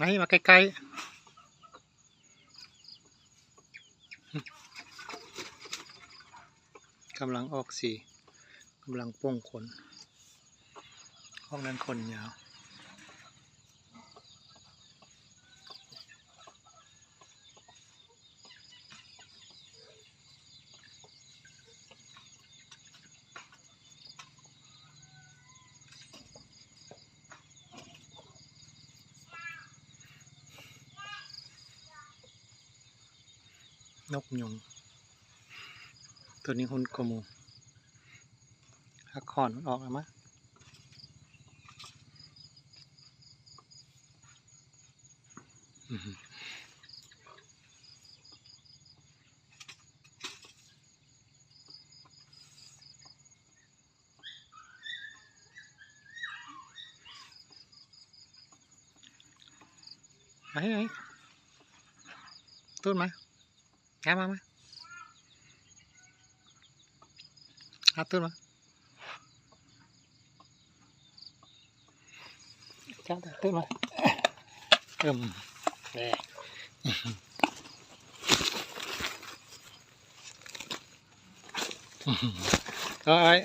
ໃກ້ໆ ກຳລັງອອກສີ ກຳລັງປົ່ງຂົນ ພວກນັ້ນຂົນຍາວ. ນົກຍຸງ ໂຕນີ້ຮຸນກວ່າໝູ່ ຫາກຂອນມັນອອກແລ້ວມະ. ມາ ມາ ຕູດມາ ມາ ມາ ມາ ຕູດມາ ຈັ່ງ ຕູດມາ ເອີ ແນ່ ເອີຍ.